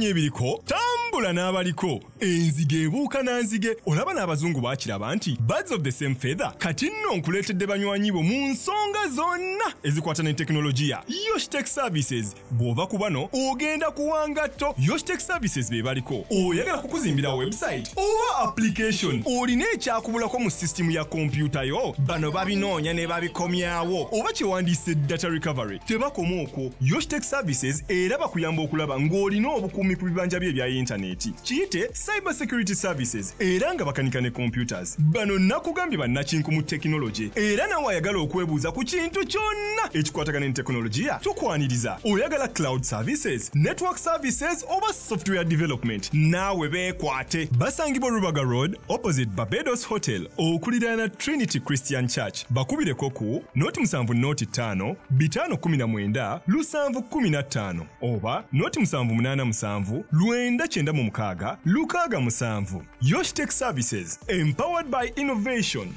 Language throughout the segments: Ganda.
okumanya ebiriko, tambula n'abaliko. Enzige ebuuka na nzige. Olaba n'abazungu baakiraba nti birds of the same feather. Kati nno nkuleetedde banywanyi bo mu nsonga zonna ezikwata ne tekinologiya. Yoshtech Services, bw'ova ku bano ogenda kuwangatto. Yoshtech Services be baliko. Oyagala kukuzimbira website oba application, olina ekyakubulako mu sisitimu ya kompyuta yo, bano babinoonya ne babikomyawo, oba kyewandiise data recovery. Tebakoma okwo, Yoshtech Services era bakuyamba okulaba ng'olina obukuumi ku bibanja bye ebya yintaneti, kiyite cyber security services, era nga bakanika ne computers. Bano nakugambye bannakinku mu tekinologi, era nawe ayagala okwebuuza ku kintu kyonna ekikwatagana ne tekinologiya, tukwaniriza. Oyagala cloud services, network services oba software development, naawe beekwate. Basangibwa Rubaga Road opposite Barbados Hotel, okuliraana Trinity Christian Church. Bakubireko ku 075 519 715 oba 0787 996 67. Yoshtech Services, empowered by innovation.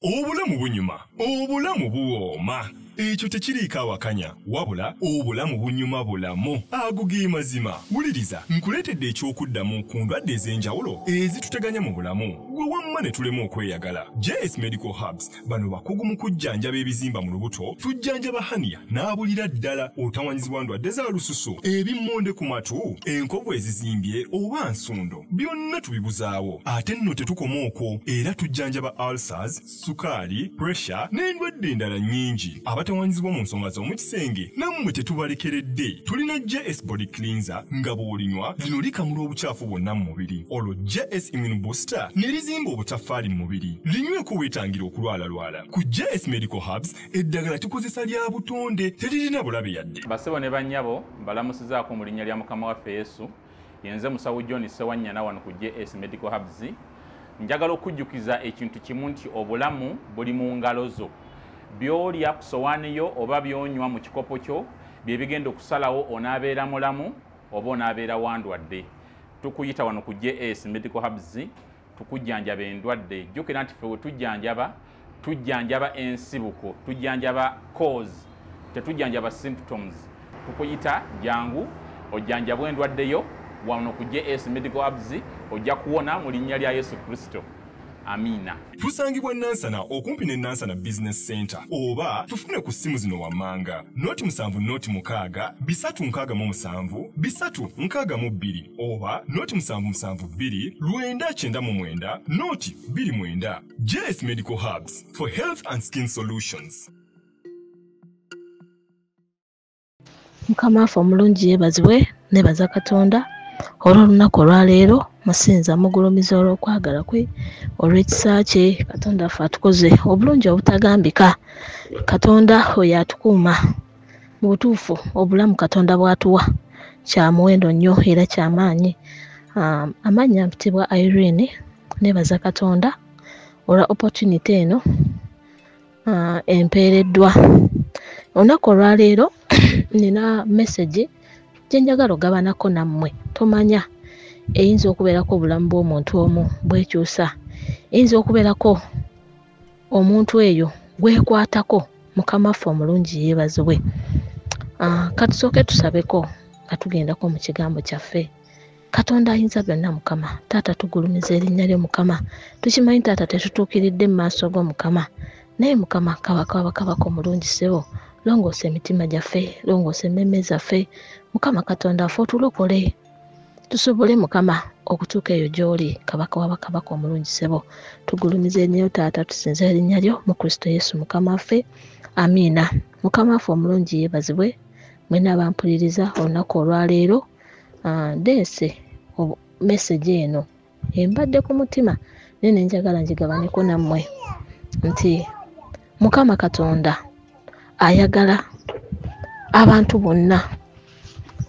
Obulamu bunyuma, obulamu buwooma. Ekyo tekiriiko awakanya, wabula obulamu bunyuma bulamu. Ago ge mazima. Wuliriza, nkuleetedde ekyokuddamu ku ndwadde ez'enjawulo ezituteganya mu bulamu, gwe wamma ne tulema okweyagala. JS Medical Hubs, bano bakugu mu kujjanjaba ebizimba mu lubuto, tujjanjaba hernia n'abulira ddala, otawanyizibwa ndwadde za lususu, ebimmonde ku matu, enkovu ezizimbye oba nsundo, byonna tubibuzaawo. Ate nno tetukoma okwo, era tujjanjaba ulcers, sukaali, pressure n'endwadde endala nnyingi. Abatawanyizibwa mu nsonga z'omu kisenge nammwe tetubalekeredde. Tulina JS Body Cleanser nga bw'olinywa lino likamula obukyafu bwonna mu mubiri, olwo JS Immune Booster ne lizimba obutaffaali mu mubiri. Linyweko weetangira okulwalalwala. Ku JS Medical Hubs eddagala tukozesa lya butonde, teririna bulabe yadde. Basebo ne bannyabo, mbalamusizaako mu linnya lya Mukama waffe Yesu. Yenze Musawo John Ssewanyana wano ku JS Medical Hubs. Njagala okujjukiza ekintu kimu nti obulamu buli mu ngalo zo. By'olya ku sowaani yo oba by'onywa mu kikopo kyo bye bigenda okusalawo onaabeera mulamu oba onaabeera wandwadde. Tukuyita wano ku JS Medical Hubs tukujjanjaba endwadde. Jjukira nti ffe we tujjanjaba, tujjanjaba ensibuko, tujjanjaba cause, tetujjanjaba symptoms. Tukuyita jangu ojjanjabwe endwadde yo wano ku JS Medical Hubs, ojja kuwona mu linnya lya Yesu Kristo. Amina. Tusangibwa Nansana okumpi ne Nansana Business Center, oba tufune ku ssimu zino wammanga: 07 06 367 362 oba 0772 999 029. JS Medical Hubs for health and skin solutions. Mukama waffe omulungi yeebazibwe, nebaza Katonda olw'olunaku olwaleero. Musinza mugulumiza olw'okwagala kwe, olw'ekisa kye. Katonda ffe atukoze obulungi obutagambika. Katonda oyo atukuuma mu butuufu. Obulamu Katonda bw'atuwa kya muwendo nnyo era kyamaanyi. Amannya mpitibwa Irene. Nebaza Katonda olwa opportunity eno empeereddwa olunaku olwaleero. Nina message gye njagala ogabanako nammwe. Tomanya, eyinza okubeerako obulamu bw'omuntu omu bwekyusa, eyinza okubeerako omuntu eyo gwekwatako. Mukama waffe omulungi yeebazibwe. Katusooke tusabeko nga tugendako mu kigambo kyaffe. Katonda ayinza byonna, Mukama Taata, tugulumiza erinnya lyo. Mukama, tukimanyi Taata tetutuukiridde mu maaso go Mukama, naye Mukama Kabaka w'abakabaka omulungi, ssebo, longoosa emitima gyaffe, longoosa emmeeme zaffe. Mukama Katonda ffe otulokole, tusobole Mukama okutuuka eyo gy'oli, Kabaka w'abakabaka omulungi. Ssebo, tugulumiza erinnya lyo Taata, tusinze erinnya lyo mu Kristo Yesu Mukama waffe, amiina. Mukama waffe omulungi yeebazibwe. Mwena abampuliriza olunaku olwaleero, ndeese message eno embadde ku mutima, naye ne njagala ngigabaneko nammwe nti Mukama Katonda ayagala abantu bonna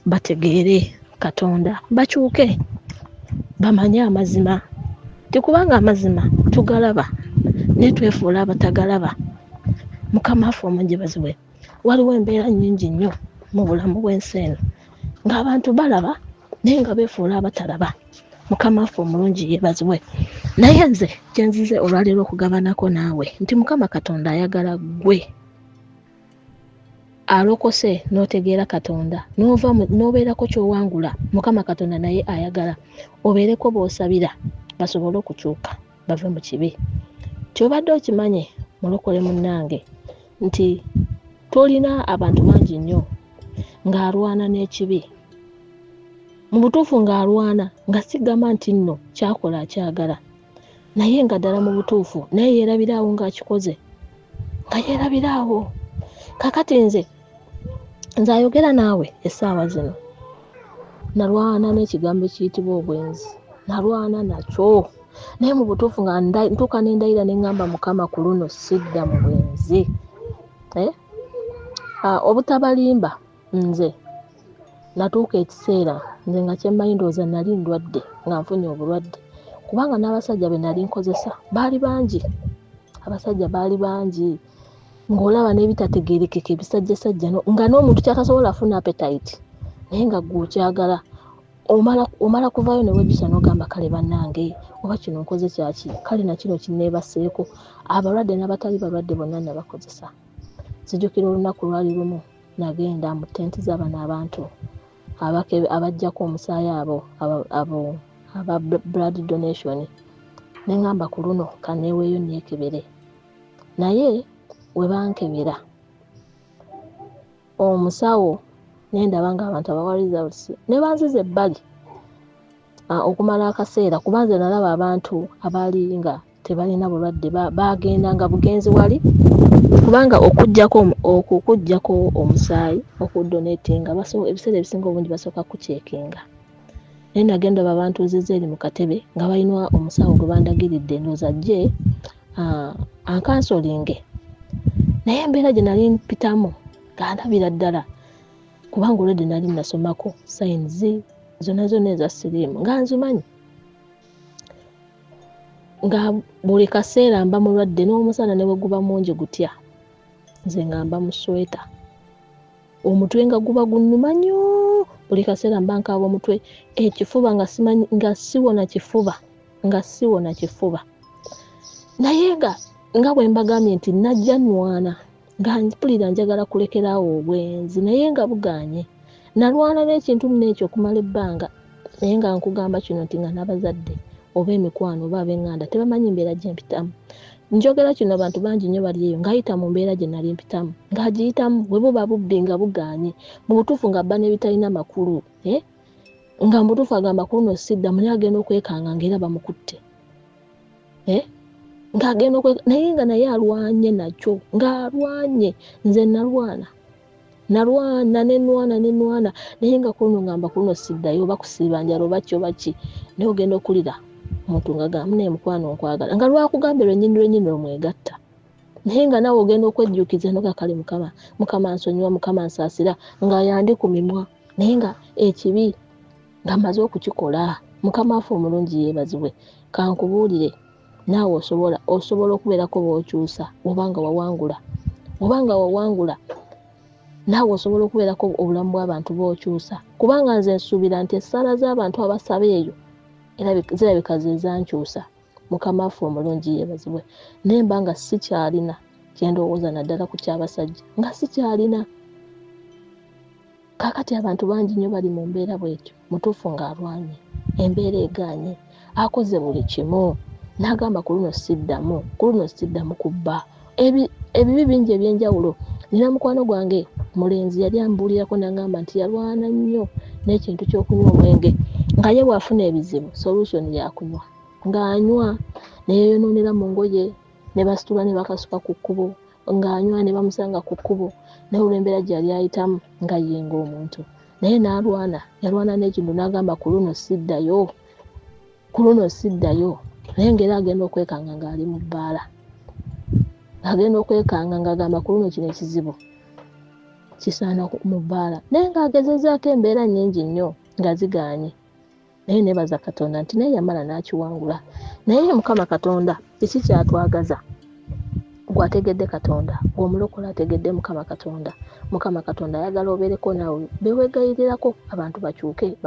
bategeere Katonda, bakyuke bamanye amazima. Tikubanga amazima tugalaba naye twefuula abatagalaba. Mukama waffe omugibazibwe. Waliwo embeera nnyingi nnyo mu bulamu bw'ensi eno ng'abantu balaba naye nga beefuula abatalaba. Mukama waffe omulungi yeebazibwe. Naye nze kyenzize olwaleero okugabanako naawe nti Mukama Katonda ayagala ggwe alokose n'otegeera Katonda, n'ova n'obeerako ky'owangula, Mukama Katonda naye ayagala obeereko b'osabira basobole okukyuka bave mu kibi. Ky'obadde okimanye mulokole munnange nti tolina abantu bangi nnyo ng'alwana n'ekibi. Mu butuufu ng'alwana, nga sigamba nti nno kyakola akyagala, naye nga ddala mu butuufu naye yeerabiraawo ng'akikoze, nga yeerabiraawo. Kaakati nze ayogera naawe essaawa zino, nalwana n'ekigambo ekiyitibwa obwenzi, nalwana nakyo. Naye mu butuufu nga ntuuka ne ndayira ne ŋŋamba Mukama ku luno sidda mu bwenzi. Obutabalimba nze natuuka ekiseera nze nga kyemmanyi ndowooza nali ndwadde, nga nfunye obulwadde, kubanga n'abasajja be nali nkozesa baali bangi, abasajja baali bangi, ng'olaba n'ebitategeerekeka ebisajjasajja, nga n'omuntu kyatasobola afuna appetite, naye nga ggwe okyagala. Omala kuvaayo ne wejjusa n'ogamba kale bannange oba kino nkoze kyaki, kale na kino kinneebaseeko. Abalwadde n'abatali balwadde bonna nabakozesa. Nzijukira olunaku lwali lumu nagenda mu tenti z'abano abantu abaggyako omusaayi abo aba blood donation, ne ŋŋamba ku luno kanneeweeyo neekebere. Naye we bankebera omusawo ne ndaba ng'abantu abawa results ne banziza ebbali okumala akaseera, kuba nze nalaba abantu abaali nga tebalina bulwadde bagendanga bugenzi wali, kubanga okuggyako omusaayi okudonatinga ebiseera ebisinga obungi basooka kucekinga. Naye nagenda babantuuzizza eri mu katebe nga balina omusawo gwe bandagiridde ndowooza ajje ankansolinge. Naye embeera gye nali mpitamu nga ndabira ddala, kubanga olwedde nali nasomako signs zonna zonna eza siriimu nga nzimanyi, nga buli kaseera mba mulwadde n'omusana ne bwe guba mungi gutya nze nga mba mu sweta, omutwe nga guba gunnuma nnyo, buli kaseera mba nkaaba omutwe, ekifuba nga simanyi, nga siwona kifuba, nga siwona kifuba. Naye nga bwe mbagambye nti najja nnwana, nga mpulira njagala kulekeraawo obwenzi, naye nga bugaanye. Nalwana n'ekintu nno ekyo okumala ebbanga, naye nga nkugamba kino nti nga n'abazadde oba emikwano oba ab'eŋŋanda tebamanyi mbeera gye mpitamu. Njogera kino abantu bangi nnyo bali eyo ng'ayita mu mbeera gye nali mpitamu, ng'agiyitamu bwe buba bubbi nga bugaanye, mu butuufu nga bba n'ebitalina makulu, nga mu butuufu agamba ku luno siddamu, naye agenda okwekanga ng'era bamukutte. Ng'agenda naye nga naye alwanye nakyo, ng'alwanye. Nze nalwana nenwana, naye nga ku luno ngamba ku luno siddayo, oba kusiiba njala oba ki oba ki, naye ogenda okulira omuntu ng'agamba naye mukwano nkwagala, nga lwakugambye lwennyini lwemwegatta, naye nga naawe ogenda okwejjukiza noga kale Mukama, Mukama nsonyiwa, Mukama nsaasira, nga yandi ku mimwa, naye nga ekibi ng'amaze okukikola. Mukama waffe omulungi yeebazibwe. Kankubuulire naawe osobola okubeerako bw'okyusa obanga wawangula, naawe osobola okubeerako obulamu bw'abantu bw'okyusa, kubanga nze nsuubira nti essaala z'abantu abasaba eyo zirabika ze zankyusa. Mukama waffe omulungi yeebazibwe. Naye mba nga sikyalina kye ndowooza naddala ku ky'abasajja, nga sikyalina. Kaakati abantu bangi nnyo bali mu mbeera bw'etyo, mutuufu ng'alwanye, embeera egaanye, akoze buli kimu, n'agamba ku luno siddamu, ku luno siddamu kubba. Ebibi bingi eby'enjawulo. Nina mukwano gwange mulenzi yali ambuulirako n'angamba nti yalwana nnyo n'ekintu ky'okunywa omwenge, nga ye bw'afuna ebizibu solution yakunywa, ng'anywa ne yeeyonoonera mu ngoye, ne basitula ne bakasuka ku kkubo, ng'anywa ne bamusanga ku kkubo, naye olw'embeera gye yali ayitamu nga ye ng'omuntu. Naye n'alwana, yalwana n'ekintu n'agamba ku luno siddayo, ku luno siddayo. Naye ng'era agenda okwekanga ng'ali mu bbaala, agenda okwekanga ng'agamba ku luno kino ekizibu kisaana mu bbaala, naye ng'agezezzaako embeera nnyingi nnyo nga zigaanye. Naye neebaza Katonda nti naye yamala n'akiwangula. Naye Mukama Katonda kiki kyatwagaza? Gwe ategedde Katonda, gw'omulokole ategedde Mukama Katonda. Mukama Katonda ayagala obeereko naawe beweegayirirako abantu bakyuke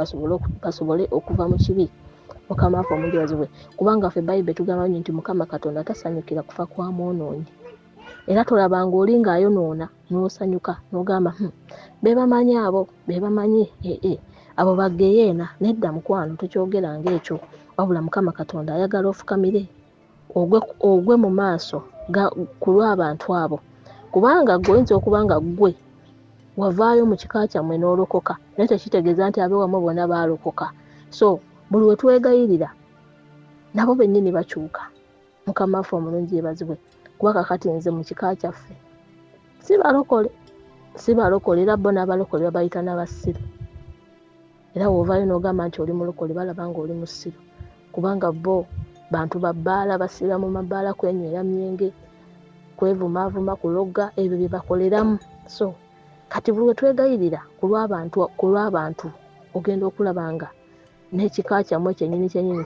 basobole okuva mu kibi. Mukama waffe omulungi yeebazibwe, kubanga ffe Bayibuli etugamba nnyo nti Mukama Katonda tasanyukira kufa kwa mwonoonyi. Era tolabanga oli ng'ayonoona n'osanyuka n'ogamba be bamanyi abo, be bamanyi abo baggeyeena. Nedda mukwano, tokyogeranga ekyo. Wabula Mukama Katonda ayagala ofukamire ogwe mu maaso ku lw'abantu abo, kubanga ggwe oyinza okuba nga ggwe wavaayo mu kika kyammwe n'olokoka, naye tekitegeeza nti abeewammwe bonna baalokoka. So buli we twegayirira nabo bennyini bakyuka. Mukama waffe omulungi yeebazibwe, kuba kakati nze mu kika kyaffe si balokole, si balokole, era bo n'abalokole babayita n'abasiru. Era w'ovaayo n'ogamba nti oli mulokole, balaba ng'oli musiru, kubanga bo bantu babbaala, basiiba mu mabbaala, kwenywera myenge, kwevumaavuma, kuloga, ebyo bye bakoleramu. So kati buli we twegayirira ku lw'abantu ogenda okulaba nga n'ekika kyammwe kyennyini kyennyini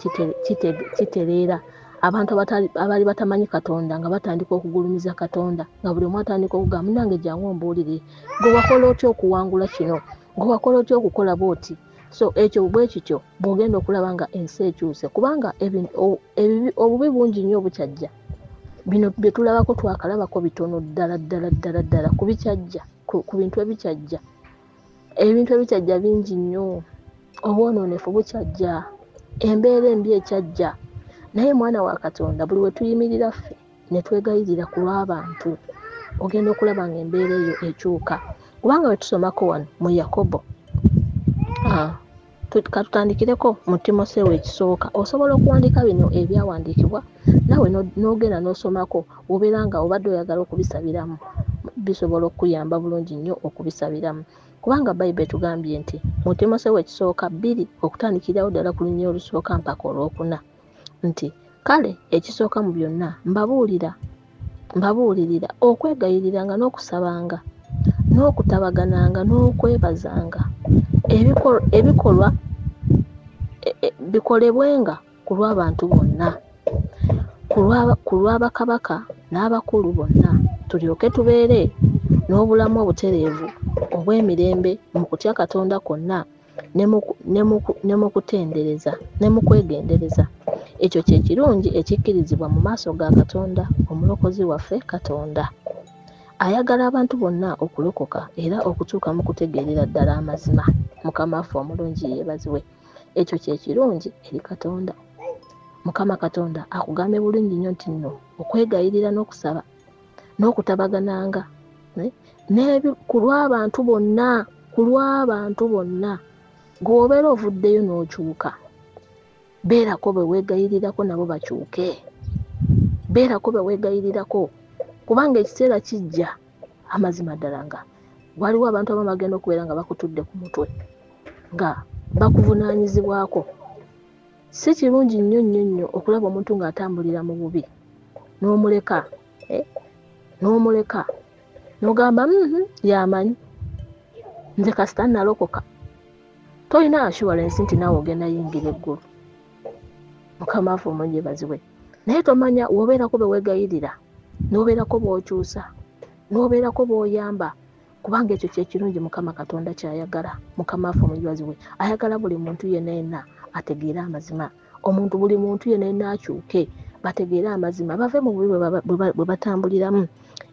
kitereera. Abantu abaali batamanyi Katonda nga batandika okugulumiza Katonda, nga buli omu atandika okugamba munnange jangu ombuulire, gwe wakola otya okuwangula kino, gwe wakola otya okukola bw'oti. So ekyo bwe kityo bw'ogenda okulaba nga ensi ekyuse, kubanga obubi bungi nnyo obukyajja. Bino bye tulabako twakalabako bitono ddala ddala ddala ddala ku bikyajja, ku bintu ebikyajja. Ebintu ebikyajja bingi nnyo, obwonoonefu bukyajja, embeera embi ekyajja. Naye mwana wa Katonda, buli we tuyimirira ffe ne twegayirira ku lw'abantu, ogenda okulaba ng'embeera eyo ekyuka. Kubanga bwe tusomako wano mu Yakobo, katutandikireko mu Timoseewo ekisooka. Osobola okuwandiika bino ebyawandiikibwa naawe n'ogenda n'osomako, obeera nga obadde oyagala okubisabiramu, bisobola okukuyamba bulungi nnyo okubisabiramu. Kubanga Bayibuli etugambye nti mu Timoseewo ekisooka 2 okutandikirawo ddala ku lunyiriri olusooka mpaka olwokuna, nti kale ekisooka mu byonna mbabuulirira okwegayiriranga n'okusabanga n'okutabagananga n'okwebazanga, ebikolwa bikolebwenga ku lw'abantu bonna, ku lw'abakabaka n'abakulu bonna, tulyoke tubeere n'obulamu obutereevu obw'emirembe mu kutya Katonda kwonna ne mu kutendereza ne mu kwegendereza. Ekyo kye kirungi ekikkirizibwa mu maaso ga Katonda omulokozi waffe. Katonda ayagala abantu bonna okulokoka era okutuuka mu kutegeerera ddala amazima. Mukama waffe omulungi yeebazibwe. Ekyo kye kirungi eri Katonda. Mukama Katonda akugambye bulungi nnyo nti nno okwegayirira n'okusaba n'okutabagananga ku lw'abantu bonna, ku lw'abantu bonna. Gw'obeera ovuddeyo n'okyuka, beerako bwe weegayirirako nabo bakyuke, beerako bwe weegayirirako, kubanga ekiseera kijja amazima ddala nga waliwo abantu abamu bagenda okubeera nga bakutudde ku mutwe nga bakuvunaanyizibwako. Si kirungi nnyo nnyo nnyo okulaba omuntu ng'atambulira mu bubi n'omuleka, n'omuleka n'ogamba yamanyi nze kasita nalokoka. Tolina assurance nti naawe ogenda yingira eggulu. Mukama waffe omulungi yeebazibwe. Naye tomanya w'obeerako bwe weegayirira, n'obeerako bw'okyusa, n'obeerako bw'oyamba, kubanga ekyo kye kirungi Mukama Katonda ky'ayagala. Mukama waffe omulungi yeebazibwe. Ayagala buli muntu yenna yenna ategeere amazima. Omuntu buli muntu yenna yenna akyuke, bategeere amazima, bave mu bubi bwe batambuliramu.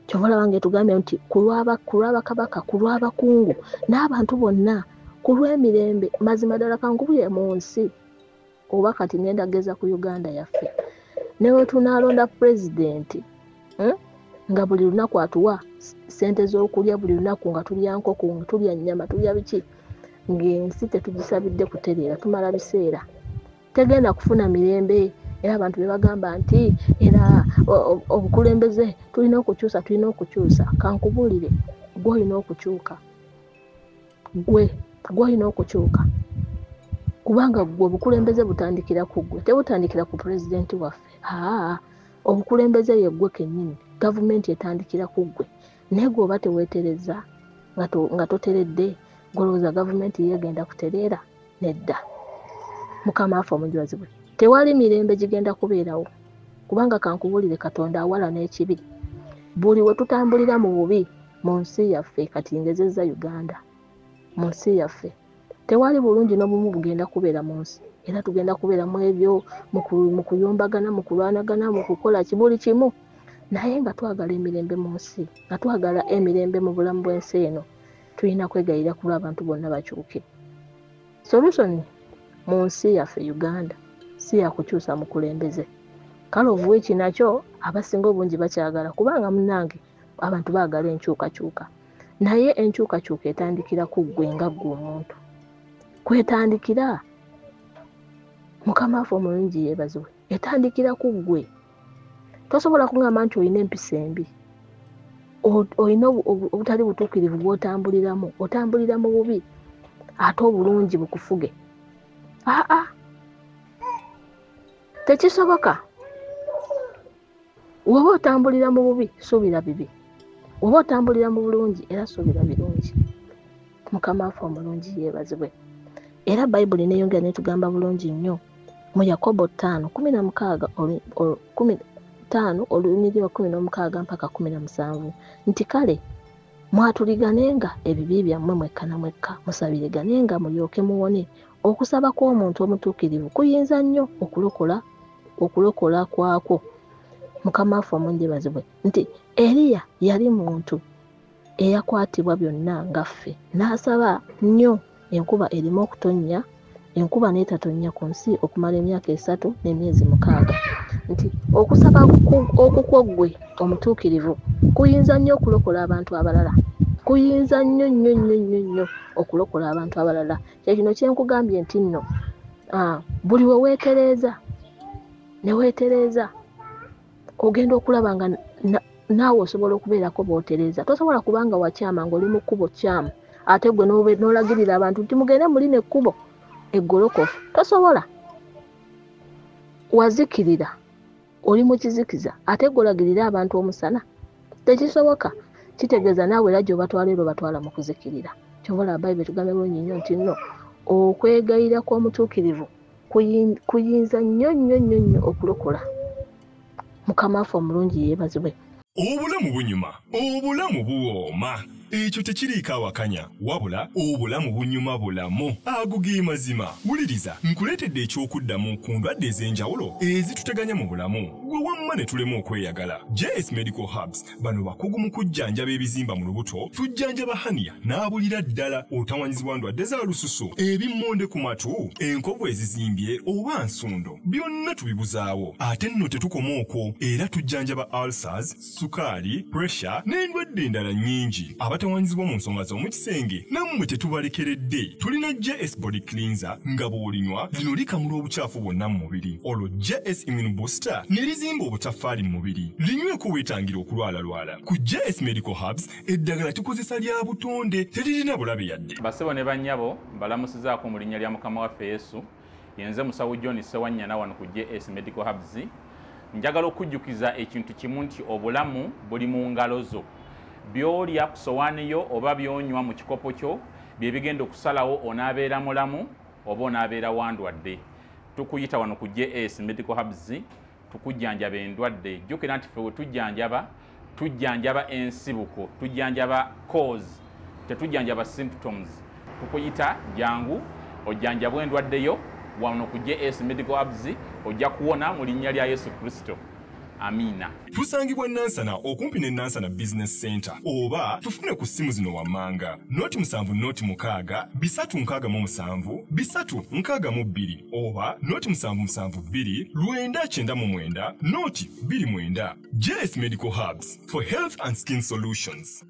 Kyova olaba ng'etugambye nti ku lw'abakabaka, ku lw'abakungu n'abantu bonna, ku lw'emirembe. Mazima ddala kankubulire mu nsi, oba kati ngenda geza ku Uganda yaffe, ne bwe tunaalonda pulezidenti nga buli lunaku atuwa ssente z'okulya, buli lunaku nga tulya nkoko, nga tulya nnyama, tulya biki, ng'ensi tetugisabidde kutereera, tumala biseera, tegenda kufuna mirembe. Era abantu be bagamba nti era obukulembeze tulina okukyusa, tulina okukyusa. Kankubuulire, gwe olina okukyuka, gwe olina okukyuka, kubanga gwe obukulembeze butandikira ku ggwe, tebutandikira ku pulezidenti waffe. Obukulembeze ye ggwe kennyini, gavumenti etandikira ku ggwe. Naye gwe oba teweetereza nga toteredde, gw'olowooza gavumenti yeegenda kutereera? Nedda. Mukama waffe omulungi yeebazibwe. Tewali mirembe gigenda kubeerawo, kubanga kankubuulire, Katonda awala n'ekibi. Buli we tutambulira mu bubi mu nsi yaffe, kati ngezezza Uganda, mu nsi yaffe tewali bulungi n'obumu bugenda kubeera mu nsi. Era tugenda kubeera mu ebyo, mu kuyombagana, mu kulwanagana, mu kukola buli kimu. Naye nga twagala emirembe mu nsi, nga twagala emirembe mu bulamu bw'ensi eno, tulina kwegayirira ku lw'abantu bonna bakyuke. Solution mu nsi yaffe Uganda si ya kukyusa mukulembeze. Kale obuweeki nakyo abasinga obungi bakyagala, kubanga munnange abantu baagala enkyukakyuka. Naye enkyukakyuka etandikira ku ggwe nga ggwe omuntu. Kwetandikira. Mukama waffe omulungi yeebazibwe. Etandikira ku ggwe. Tosobola kugamba nti olina empisa embi, olina obutali butuukirivu bw'otambuliramu, otambulira mu bubi, ate obulungi bukufuge. Aa, tekisoboka. Woba otambulira mu bubi, suubira bibi. Woba otambulira mu bulungi, era suubira birungi. Mukama waffe omulungi yeebazibwe. Era Bayibuli neeyongera n'etugamba bulungi nnyo mu Yakobo 5:16 olunyiriri 16 mpaka 17 nti kale mwatuliganenga ebibi byammwe mwekka na mwekka, musabiriganenga mulyoke muwone. Okusaba kw'omuntu omutuukirivu kuyinza nnyo okulokola kwakwo. Mukama waffe omulungi yeebazibwe nti Eriya yali muntu eyakwatibwa byonna nga ffe, n'asaba nnyo enkuba erimu okutonnya, enkuba n'etatonnya ku nsi okumala emyaka 3 n'emyezi 6. Nti okusaba okukwo ggwe omutuukirivu kuyinza nnyo okulokola abantu abalala, kuyinza nnyo nnyo nnyo nnyo nnyo okulokola abantu abalala. Kye kino kye nkugambye nti nno buli we weetereeza ne weetereeza, ogenda okulaba nga naawe osobola okubeerako bw'otereeza. Tosobola kubanga wakyama ng'oli mu kkubo kyamu, ate gwe n'olagirira abantu nti mugende mulina ekkubo eggolokofu. Tosobola. Wazikirira, oli mu kizikiza, ate gwe olagirira abantu omusana. Tekisoboka. Kitegeeza naawe era gy'obatwala era obatwala mu kuzikirira. Kyova olaba Bayibuli etugambye bulungi nnyo nti nno okwegayirira kw'omutuukirivu kuyinza nnyo nnyo nnyo nnyo okulokola. Mukama waffe omulungi yeebazibwe. Obulamu bunyuma, obulamu buwooma. Ekyo tekiriiko awakanya, wabula obulamu bunyuma bulamu. Ago ge mazima. Wuliriza, nkuleetedde eky'okuddamu ku ndwadde ez'enjawulo ezituteganya mu bulamu. Gwe wamma ne tulema okweyagala. JS Medical Hubs bano bakugu mu kujjanjaba ebizimba mu lubuto, tujjanjaba hernia n'abulira ddala, otawanyizibwa ndwadde za lususu, ebimmonde ku matu, enkovu ezizimbye oba nsundo, byonna tubibuzaawo. Ate nno tetukoma okwo, era tujjanjaba ulcers, sukaali, pressure n'endwadde endala nnyingi. Abatawanyizibwa mu nsonga z'omu kisenge nammwe tetubalekeredde. Tulina JS Body Cleanser nga bw'olinywa lino likamula obukyafu bwonna mu mubiri, olwo JS Immune Booster ne lizimba obutaffaali mu mubiri. Linyweko weetangira okulwalalwala. Ku JS Medical Hubs eddagala tukozesa lya butonde, teririna bulabe yadde. Bassebo ne bannyabo, mbalamusizaako mu linnya lya Mukama waffe Yesu. Yenze Musawo John Ssewanyana wano ku JS Medical Hubs. Njagala okujjukiza ekintu kimu nti obulamu buli mu ngalo zo. By'olya ku sowaani yo oba by'onywa mu kikopo kyo bye bigenda okusalawo onaabeera mulamu oba onaabeera wandwadde. Tukuyita wano ku JS Medical Hubs tukujjanjaba endwadde. Jjukira nti ffe we tujjanjaba, tujjanjaba ensibuko, tujjanjaba cause, tetujjanjaba symptoms. Tukuyita jangu ojjanjabwe endwadde yo wano ku JS Medical Hubs, ojja kuwona mu linnya lya Yesu Kristo. Amina. Tusangibwa Nansana okumpi ne Nansana Business Center, oba tufune ku ssimu zino wammanga: 0 7 0 6 367 362 oba 0 7 7 2 999 0 29. JS Medical Hubs for health and skin solutions.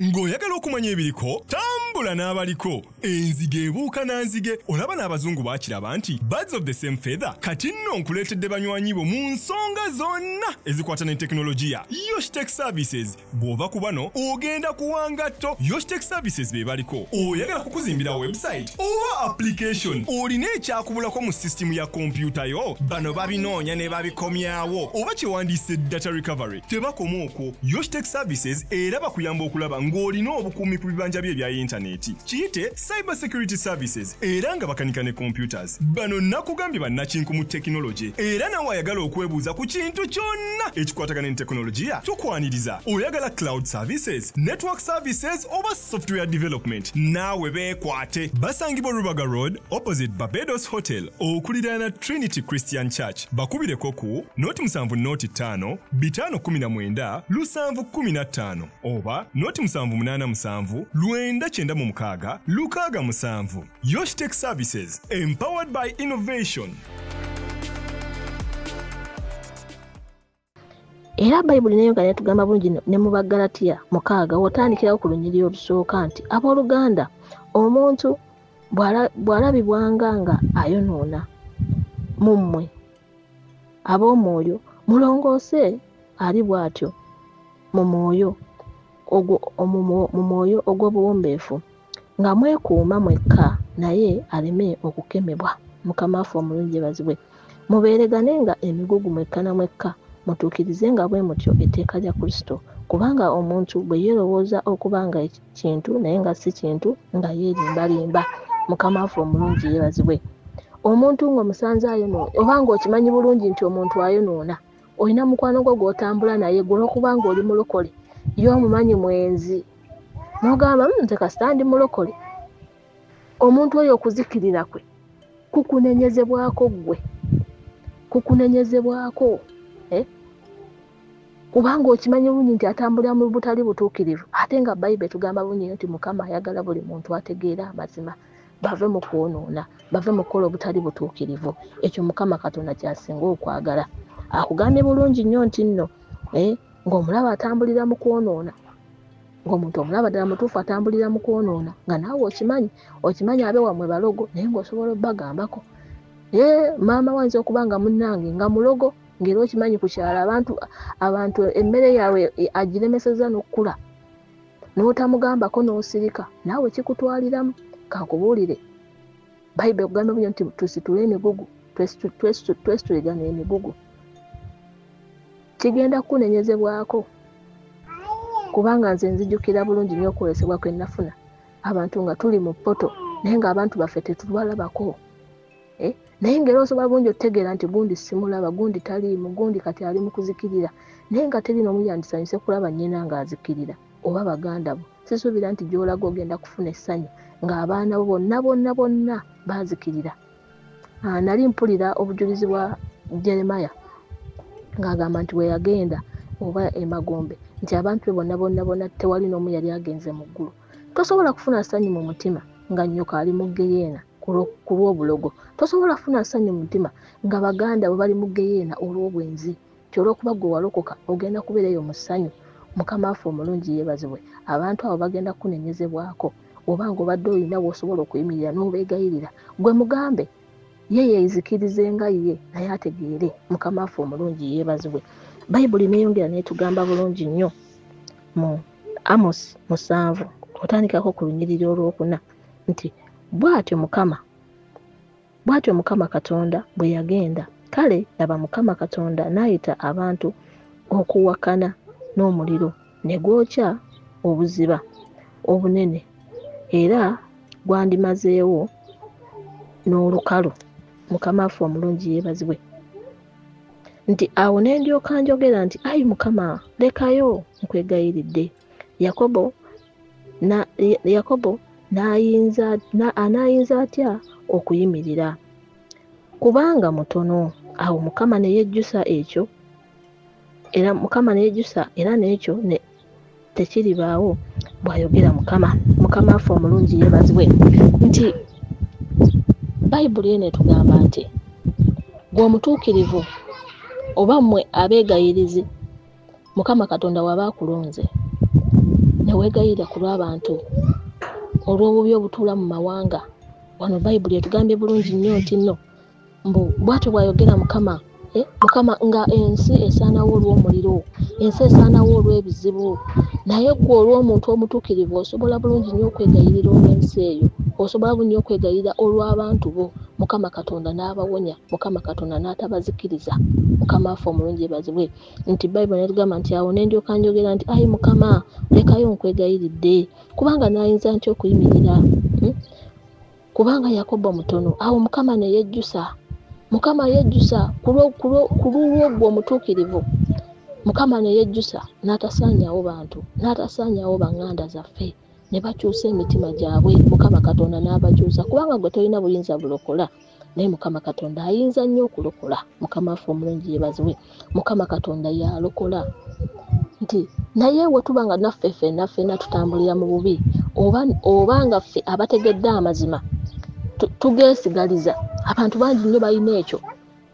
Ng'oyagala okumanya ebiriko, tambula n'abaliko. Enzige ebuuka na nzige. Olaba n'abazungu baakiraba nti birds of the same feather. Kati nno nkuleetedde banywanyi bo mu nsonga zonna ezikwata ne tekinologiya. Yoshtech Services. Bw'ova ku bano ogenda kuwangatto. Yoshtech Services be baliko. Oyagala kukuzimbira website oba application, olina ekyakubulako mu sisitimu ya kompyuta yo, bano babinoonya ne babikomyawo, oba kyewandiise data recovery. Tebakoma okwo, Yoshtech Services era bakuyamba okulaba ng'olina obukuumi ku bibanja bye ebya yintaneti. intaneti, kiyite cyber security services, era nga bakanika ne computers. Bano nakugambye bannakinku mu tekinologi, era nawe ayagala okwebuuza ku kintu kyonna ekikwatagana ne tekinologiya tukwaniriza. Oyagala cloud services, network services oba software development, naawe beekwate. Basangibwa Rubaga Road opposite Barbados Hotel okuliraana Trinity Christian Church. Bakubireko ku 070 5 519 715 oba 0787 996 67. Yoshtech Services, empowered by innovation. Era Bayibuli nayo nga netugamba bulungi ne mu Baggalatiya 6 wotandikirawo ku lunyiriri olusooka nti abooluganda, omuntu bw'alabibwanga nga ayonoona mu mmwe ab'omwoyo, mulongoose ali bw'atyo mu mwoyo ogw'obuwombeefu, nga mwekuuma mwekka naye aleme okukemebwa. Mukama waffe omulungi yeebazibwe. Mubeereganenga emigugu mwekka na mwekka, mutuukirize nga bwe mutyo etteeka lya Kristo, kubanga omuntu bwe yeerowooza okuba nga kintu naye nga si kintu, nga yeerimbarimba. Mukama waffe omulungi yeebazibwe. Omuntu ng'omusanze ayonoona, oba ng'okimanyi bulungi nti omuntu ayonoona, olina mukwano gwo gw'otambula naye gwe olw'okuba ng'oli mulokole, ye omumanyi mwenzi, n'ogamba nze kasita ndi mulokole. Omuntu oyo okuzikirira kwe kukunenyezebwako ggwe, kukunenyezebwako kubanga okimanyi bulungi nti atambulira mu butali butuukirivu, ate nga Bayibuli etugamba bulungi nti Mukama ayagala buli muntu ategeera amazima, bave mu kwonoona, bave mu kukola obutali butuukirivu. Ekyo Mukama Katonda ky'asinga okwagala. Akugambye bulungi nnyo nti nno ng'omulaba atambulira mu kwonoona, ng'omuntu omulaba ddala mutuufu atambulira mu kwonoona, nga naawe okimanyi abe wammwe balogo, naye ng'osobola obbagambako. Maama wayinza okuba nga munnange nga mulogo, ng'era okimanyi ku kyalo abantu emmere yaabwe agiremesezza n'okkula, n'otamugambako n'osirika, naawe kikutwaliramu. Kankubuulire, Bayibuli ekugambye bulungi nti tusitule emigugu, twesituligane emigugu. Kigenda kukunenyezebwako, kubanga nze nzijukira bulungi nnyo okwolesebwa kwe nafuna, abantu nga tuli mu ppoto naye ng'abantu baffe tetubalabako. Naye ng'era osobola bulungi okutegeera nti gundi simulaba, gundi taliimu, gundi kati ali mu kuzikirira, naye nga teri n'omu yandisanyuse kulaba nnyina ng'azikirira oba baganda bo. Sisuubira nti gy'olaga ogenda kufuna essanyu ng'abaana bo bonna bonna bonna baazikirira. Nali mpulira obujulizi bwa Jeremiah ng'agamba nti bwe yagenda oba emagombe nti abantu be bonna bonna bonna tewali n'omu yali agenze mu ggulu. Tosobola kufuna ssanyu mu mutima nga nnyoko ali mu ggeyeena ku lw'obulogo. Tosobola kufuna ssanyu mu mutima nga baganda bo bali mu ggeyeena olw'obwenzi. Nti olw'okuba gwe walokoka ogenda kubeera eyo mu ssanyu. Mukama waffe omulungi yeebazibwe. Abantu abo bagenda kunenyezebwako, oba ng'obadde olina w'osobola okuyimirira n'obeegayirira, gwe mugambe ye yeezikirize nga ye, naye ategeere. Mukama waffe omulungi yeebazibwe. Bayibuli neeyongera n'etugamba bulungi nnyo mu Amos 7 otandikako ku lunyiriri olwokuna nti bw'atyo Mukama Katonda bwe yagenda. Kale laba Mukama Katonda n'ayita abantu okuwakana n'omuliro ne gwokya obuziba obunene, era gwandimazeewo n'olukalu. Mukama waffe omulungi yeebazibwe. Nti awo ne ndyoka njogera nti ayi Mukama, lekayo nkwegayiridde. Yakobo anaayinza atya okuyimirira? Kubanga mutono. Awo Mukama ne yejjusa ekyo, era Mukama ne yejjusa era n'ekyo ne tekiribaawo, bw'ayogera Mukama. Mukama waffe omulungi yeebazibwe. Nti Bayibuli eno etugamba nti gwe omutuukirivu oba mmwe abeegayirizi, Mukama Katonda w'aba akulonze ne weegayirira ku lw'abantu olw'obubi obutuula mu mawanga. Wano Bayibuli etugambye bulungi nnyo nti nno mbu bw'atyo bw'ayogera Mukama. Mukama nga ensi esaanawo olw'omuliro, ensi esaanawo olw'ebizibu, naye ggwe olw'omuntu omutuukirivu osobola bulungi nnyo okwegayirira olw'ensi eyo, osobola bulungi nnyo okwegayirira olw'abantu bo, Mukama Katonda n'abawonya, Mukama Katonda n'atabazikiriza. Mukama waffe omulungi yeebazibwe. Nti Bayibuli n'etugamba nti awo ne ndyoka njogera nti ayi Mukama, lekayo nkwegayiridde, kubanga naayinza ntya okuyimirira? Kubanga Yakobo mutono. Awo Mukama ne yejjusa. Mukama yejjusa ku lulwo ggwe omutuukirivu. Mukama ne yejjusa n'atasaanyaawo bantu, n'atasaanyaawo baŋŋanda zaffe, ne bakyusa emitima gyabwe. Mukama Katonda n'abakyusa, kubanga gwe tolina buyinza bulokola, naye Mukama Katonda ayinza nnyo okulokola. Mukama waffe omulungi yeebazibwe. Mukama Katonda y'alokola. Nti naye we tuba nga naffe ffenna ffenna tutambulira mu bubi, oba nga ffe abategedde amazima tugeesigaliza. Abantu bangi nnyo balina ekyo,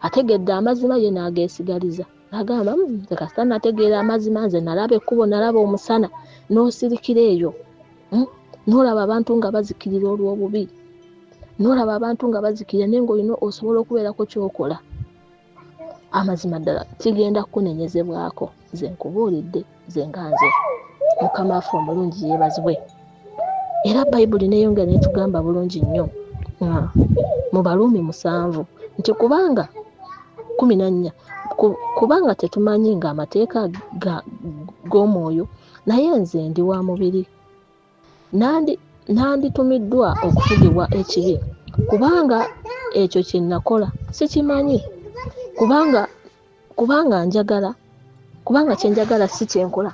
ategedde amazima ye n'ageesigaliza, n'agamba nze kasita nategeera amazima, nze nalaba ekkubo, nalaba omusana. N'osirikira eyo, n'olaba abantu nga bazikirira olw'obubi, n'olaba abantu nga bazikirira, naye ng'olina osobola okubeerako ky'okola. Amazima ddala kigenda kukunenyezebwako. Nze nkubuulidde, nze nga nze. Mukama waffe omulungi yeebazibwe. Era Bayibuli n'eyongera n'etugamba bulungi nnyo mu Baruumi 7 nti kubanga 14, kubanga tetumanyi ng'amateeka g'omwoyo, naye nze ndi wa mubiri, nanditumiddwa okufugibwa ekibi, kubanga ekyo kye nakola sikimanyi, kubanga njagala, kubanga kye njagala si kye nkola,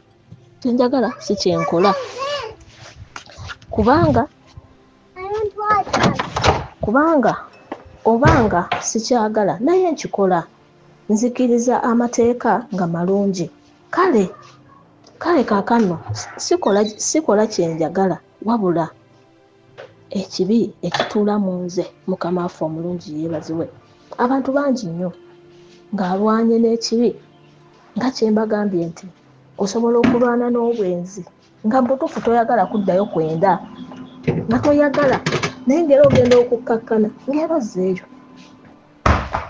kye njagala si kye nkola, kubanga obanga sikyagala naye nkikola, nzikiriza amateeka nga malungi. Kale kaakano sikola kye njagala, wabula ekibi ekituula mu nze. Mukama waffe omulungi yeebazibwe. Abantu bangi nnyo ng'alwanye n'ekibi, nga kye mbagambye nti osobola okulwana n'obwenzi nga butuufu toyagala kuddayo kwenda, nga toyagala, naye ng'era ogenda okukkakkana ng'era ozzeeyo,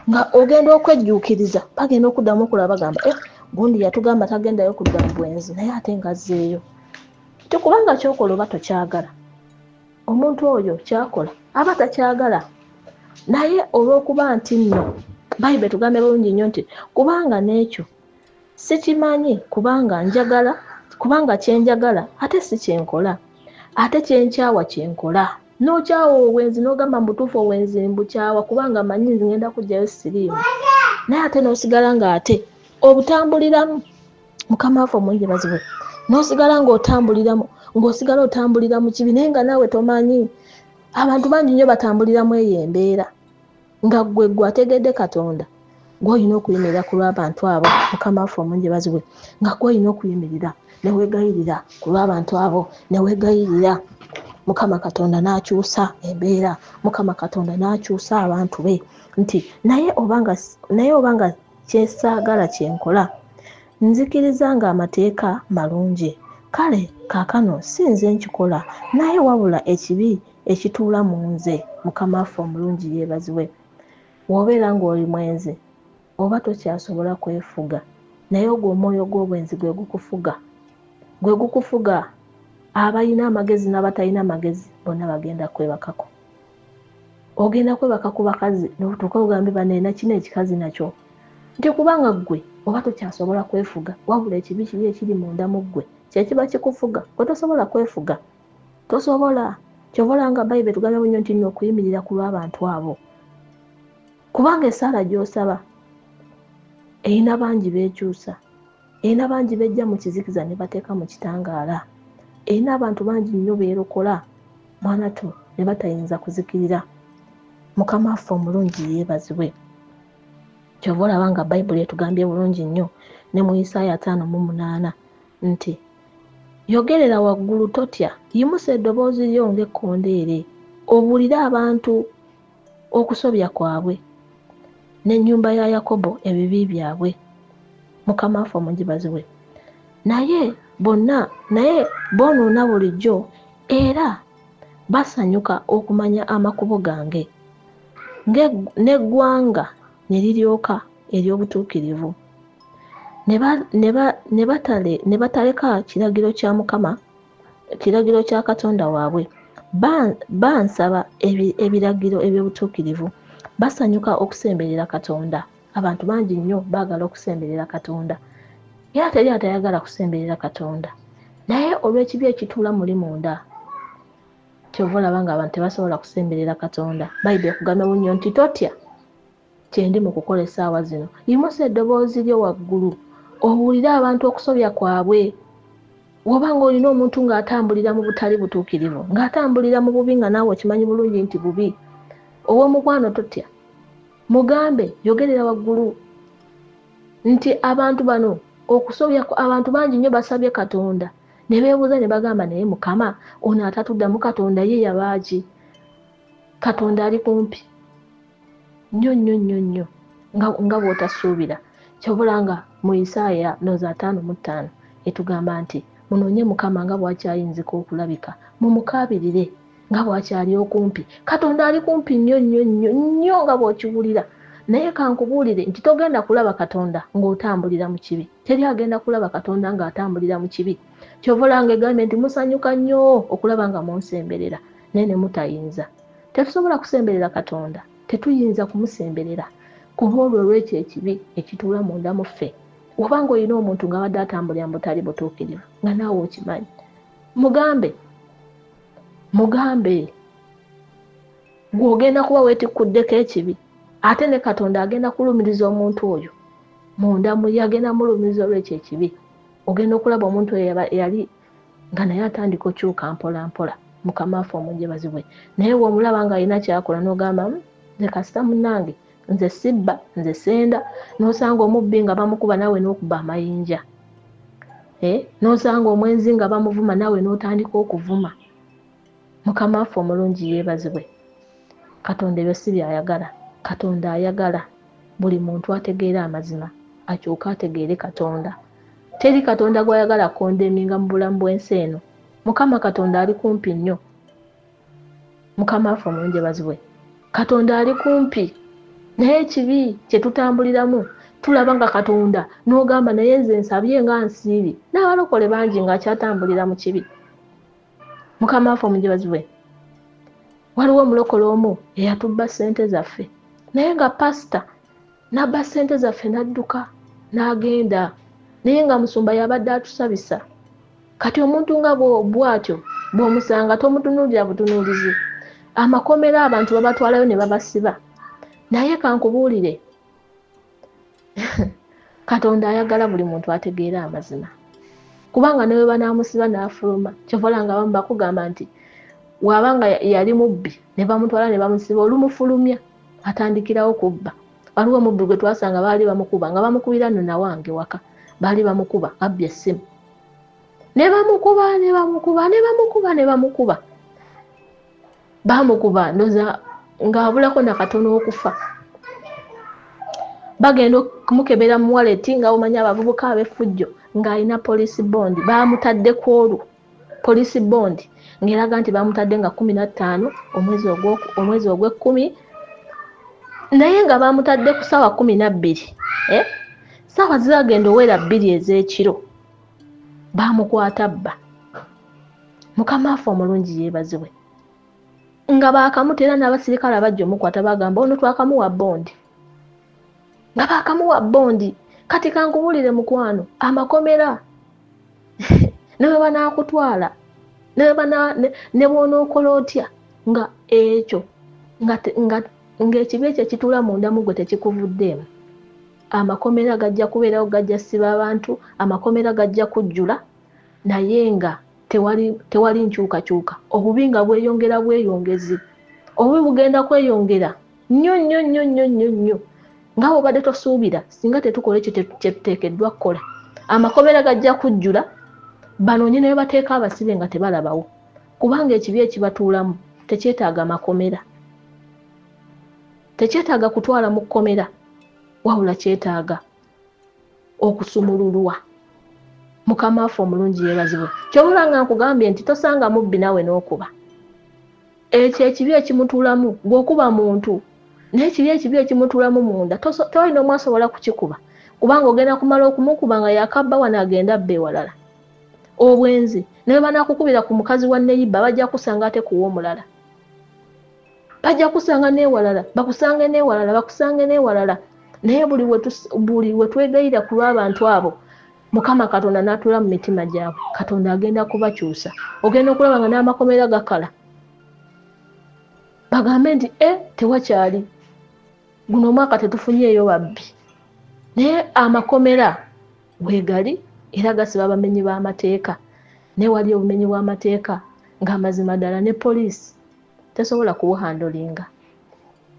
nga ogenda okwejjuukiriza, bagenda okuddamu okulaba bagamba gundi yatugamba tagendayo kudda mu bwenzi, naye ate ng'azzeeyo. Nti kubanga ky'okola oba tokyagala, omuntu oyo ky'akola aba takyagala, naye olw'okuba nti nno Bayibuli etugambye bulungi nnyo nti kubanga n'ekyo sikimanyi, kubanga njagala, kubanga kye njagala ate si kye nkola, ate kye nkyawa kye nkola. N'okyawa obwenzi n'ogamba mu butuufu obwenzi mbukyawa kubanga mmanyi ngenda kuggyayo siriimu, naye ate n'osigala ng'ate obutambuliramu. Mukama waffe omulungi yeebazibwe. N'osigala ng'otambuliramu, ng'osigala otambulira mu kibi, naye nga naawe tomanyi. Abantu bangi nnyo batambuliramu eyo embeera, nga ggwe ggwe ategedde Katonda, gw'olina okuyimirira ku lw'abantu abo. Mukama waffe omulungi yeebazibwe. Nga gw'olina okuyimirira ne weegayirira ku lw'abantu abo, ne weegayirira. Mukama Katonda n'akyusa embeera, Mukama Katonda n'akyusa abantu be. Nti naye obanga kyesaagala kye nkola, nzikiriza ng'amateeka malungi. Kale kaakano si nze nkikola, naye wabula ekibi ekituula mu nze. Mukama waffe omulungi yeebazibwe. Bw'obeera ng'oli mwenzi, oba tokyasobola kwefuga, naye ogwo omwoyo gw'obwenzi gwe gukufuga, gwe gukufuga. Abalina amagezi n'abatalina magezi bonna bagenda kwebakako. Ogenda kwebaka ku bakazi n'otuuka ogambe banne kino ekikazi nakyo, nti kubanga ggwe oba tokyasobola kwefuga, wabula ekibi kiri ekiri munda mu ggwe kye kiba kikufuga, gwe tosobola kwefuga, tosobola. Kyova olaba nga Bayibuli etugambye nnyo nti nno okuyimirira ku lw'abantu abo, kubanga essaala gy'osaba erina bangi beekyusa, erina bangi bejja mu kizikiza ne bateeka mu kitangaala, erina abantu bangi nnyo beerokola mwanatu ne batayinza kuzikirira. Mukama waffe omulungi yeebazibwe. Kyova olaba nga Bayibuli etugambye bulungi nnyo ne mu Isaaya 58 nti yogerera waggulu totya, yimusa eddoboozi lyo ng'ekkondeere, obuulire abantu okusobya kwabwe n'ennyumba ya Yakobo ebibi byabwe. Mukama waffe omulungi yeebazibwe. Naye bonna naye boonoona bulijjo, era basanyuka okumanya amakubo gange, n'eggwanga ne liryoka ery'obutuukirivu, ne bataleka kiragiro kya Mukama, kiragiro kya Katonda waabwe. Bansaba ebiragiro eby'obutuukirivu, Basanyuka okusemberera Katonda. Abantu bangi nnyo baagala okusemberera Katonda, era teri atayagala kusemberera Katonda, naye olw'ekibi ekituula muli munda kyova olaba nga abantu tebasobola kusemberera Katonda. Bayibuli ekugamba nnyo nti totya kyendi mu kukola essaawa zino, yimusa eddoboozi lyo waggulu owulire abantu okusobya kwabwe. Oba ng'olina omuntu ng'atambulira mu butali butuukirivu, ng'atambulira mu bubi, nga naawe okimanyi bulungi nti bubi, ow'omukwano totya, mugambe, yogerera waggulu nti abantu bano okusobya, abantu bangi nnyo basabye Katonda ne beebuuza ne bagamba, naye Mukama ono atatuddamu Katonda ye yabaaki? Katonda ali kumpi nnyo nnyo nnyo nnyo nga bw'otasuubira. Kyobula nga mu Isaaya ndowooza 55 etugamba nti munoonye Mukama nga bw'akyayinzika okulabika, mumukaabirire nga bw'akyali okumpi. Katonda ali kumpi nnyo nnyo nnyo nnyo nga bw'okiwulira. Naye kankubuulire nti togenda kulaba Katonda ng'otambulira mu kibi. Teri agenda kulaba Katonda ng'atambulira mu kibi. Kyova olaba egambye nti musanyuka nnyo okulaba nga munsemberera, naye ne mutayinza. Tetusobola kusemberera Katonda, tetuyinza kumusemberera kuba olwo olw'ekyo ekibi ekituula munda mu ffe. Oba ng'olina omuntu ng'abadde atambulira mu butali butuukirivu nga naawe okimanyi, mugambe, mugambe, gw'ogenda kuba weetikkuddeko ekibi, ate ne Katonda agenda kulumiriza omuntu oyo munda muli, agenda mulumiriza olw'ekyo ekibi. Ogenda okulaba omuntu oyo eyali nga naye atandika okyuka mpola mpola. Mukama waffe omunjebazibwe. Naye bw'omulaba ng'alina ky'akola n'ogamba, nze kasita munnange, nze sibba, nze senda. N'osanga omubbi nga bamukuba naawe n'okuba amayinja, n'osanga omwenzi nga bamuvuma naawe n'otandika okuvuma. Mukama waffe omulungi yeebazibwe. Katonda ebyo si by'ayagala. Katonda ayagala buli muntu ategeere amazima, akyuke ategeere Katonda. Teri Katonda gw'ayagala kondeminga mu bulamu bw'ensi eno. Mukama Katonda ali kumpi nnyo. Mukama waffe omulungi yeebazibwe. Katonda ali kumpi, naye ekibi kye tutambuliramu tulaba nga Katonda n'ogamba, naye nze nsabye nga nsiibye. N'abalokole bangi ng'akyatambulira mu kibi. Mukama waffe omulungi yeebazibwe. Waliwo omulokole omu eyatubba ssente zaffe, naye nga pasita n'abba ssente zaffe n'adduka n'agenda, naye nga musumba yabadde atusabisa. Kati omuntu nga bw'atyo bw'omusanga tomutunuulira butunuulizi. Amakomera abantu babatwalayo ne babasiba. Naye kankubuulire, Katonda ayagala buli muntu ategeere amazima, kubanga ne bwe banaamusiba n'afuluma. Kyova olaba nga abamu bakugamba nti bw'aba nga yali mubbi ne bamutwala ne bamusiba, olumufulumya atandikirawo kubba. Waliwo omubbi gwe twasanga baali bamukuba, nga bamukubira nno nawange waka, baali bamukuba abbye essimu, ne bamukuba ne bamukuba ne bamukuba ne bamukuba, bamukuba ndoza ng'abulako nakatono okufa. Bagenda okumukebera mu wallet nga omanyi abavubuka ab'effujjo, ng'alina police bond, bamutadde ku olwo police bond ng'eraga nti bamutadde nga 15 omwezi ogw'ekkumi, naye nga bamutadde ku ssaawa 12, ssaawa zagenda owera 2 ez'ekiro, bamukwata bba. Mukama waffe omulungi yeebazibwe. Nga baakamuta, era n'abasirikale abajja omukwata bagamba ono twakamuwa bondi, nga baakamuwa bondi. Kati kankubuulire mukwano, amakomera ne bwe banaakutwala, ne bw'onookola otya, nga ekyo ng'ekibi ekyo ekituula munda mu ggwe tekikuvuddeemu. Amakomera gajja kubeerawo, gajja ssiba abantu, amakomera gajja kujjula, naye nga tewali nkyukakyuka. Obubi nga bweyongera bweyongezi, obubi bugenda kweyongera nnyo nnyo nnyo nnyo nnyo nnyo, nga bw'obadde tosuubira singa tetukola ekyo kye tuteekeddwa kukola. Amakomera gajja kujjula, banoonye ne bateeka abasibe nga tebalabawo, kubanga ekibi ekibatuulamu tekyetaaga makomera, tekyetaaga kutwala mu kkomera, wabula kyetaaga okusumululwa. Mukama waffe omulungi yeebazibwe. Kyobula nga nkugambye nti tosanga mubbi naawe n'okuba. Ekyo ekibi ekimutuulamu bw'okuba muntu, naye kiri ekibi ekimutuulamu munda tewali n'omu asobola kukikuba, kubanga ogenda kumala okumukuba nga yakabba wano agenda abba ewalala. Obwenzi ne bwe banaakukubira ku mukazi wa neighbor bajja kusanga ate kuwa omulala. Bajja kusanga n'ewalala, bakusange n'ewalala, bakusange n'ewalala. Naye buli we twegayirira ku lw'abantu abo, Mukama Katonda n'atuula mu mitima gyabwe, Katonda agenda kubakyusa. Ogenda okulaba nga n'amakomera gakala, bagambe nti tewakyali, guno omwaka tetufunyeeyo babbi. Naye amakomera weegali era gasiba abamenyi b'amateeka. Naye wali obumenyi bw'amateeka ng'amazima ddala ne poliisi tesobola kubuhandolinga,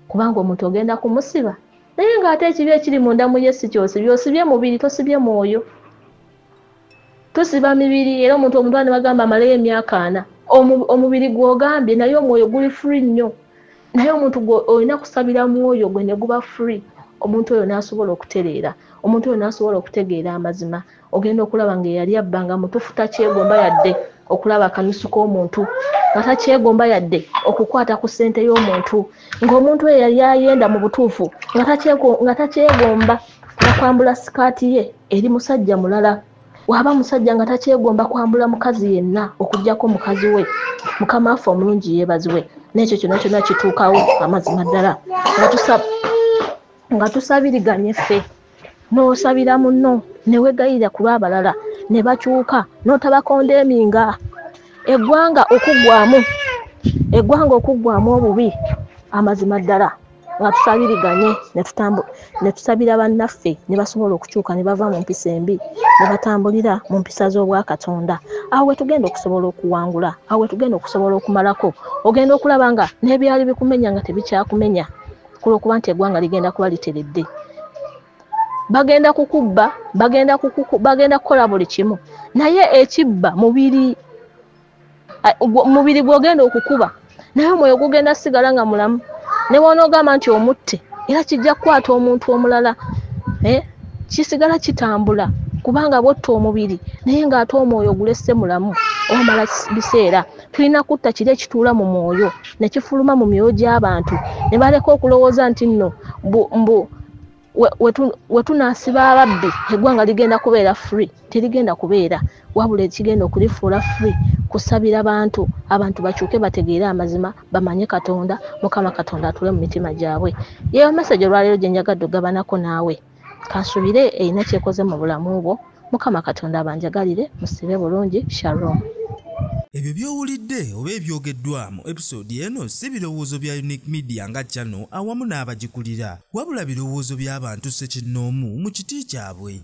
kubanga omuntu ogenda kumusiba naye ng'ate ekibi ekiri munda mu ye si ky'osibye. Osibye mubiri, tosibye mwoyo. Tusiba mibiri, era omuntu omutwala ne bagamba amaleyo emyaka 40, omubiri gw'ogambye, naye omwoyo guli free nnyo. Naye omuntu olina kusabira mwoyo gwe ne guba free, omuntu oyo n'asobola okutereera, omuntu oyo n'asobola okutegeera amazima. Ogenda okulaba ng'eyali abba nga mutuufu takyegomba yadde okulaba akanusu k'omuntu, nga takyegomba yadde okukwata ku ssente y'omuntu, ng'omuntu oyo yali ayenda mu butuufu nga takyegomba nakwambula sikaati ye eri musajja mulala. Waba musajja nga takyegomba kwambula mukazi yenna okuggyako mukazi we. Mukama waffe omulungi yeebazibwe. N'ekyo kyonna kyonna kituukawo amazima ddala nga tusabiriganye ffe, n'osabira munno, ne weegayirira ku lw'abalala ne bakyuka, n'otabakondeeminga. Eggwanga okuggwamu obubi amazima ddala nga tusabiriganye ne tusabira bannaffe ne basobola okukyuka ne bava mu mpisa embi ne batambulira mu mpisa z'Obwakatonda. Awo we tugenda okusobola okuwangula, awo we tugenda okusobola okumalako. Ogenda okulaba nga n'ebyali bikumenya nga tebikyakumenya, kulw'okuba nti eggwanga ligenda kuba literedde. Bagenda kukubba, bagenda kukola buli kimu, naye ekibba mubiri gw'ogenda okukuba, naye omwoyo gugenda sigala nga mulamu. Ne bw'onoogamba nti omutte, era kijja kukwata omuntu omulala, kisigala kitambula, kubanga bw'otta omubiri naye ng'ate omwoyo gulesse mulamu omala biseera. Tulina kutta kiri ekituula mu mwoyo ne kifuluma mu myoyo gy'abantu, ne baleka okulowooza nti nno mbu we tunaasiba ababbi eggwanga ligenda kubeera free. Terigenda kubeera, wabula ekigenda okulifuula free kusabira bantu, abantu bakyuke bategeere amazima, bamanye Katonda, Mukama Katonda atule mu mitima gyabwe. Yeyo message olwaleero gye njagadde okugabanako naawe. Kansubire erina kyekoze mu bulamu bwo. Mukama Katonda abanjagalire, musibe bulungi. Shalom. Ebyo by'owulidde oba ebyogeddwa mu episode eno si birowoozo bya Unique Media nga channel awamu n'abagikulira, wabula birowoozo by'abantu ssekinnoomu mu kiti kyabwe.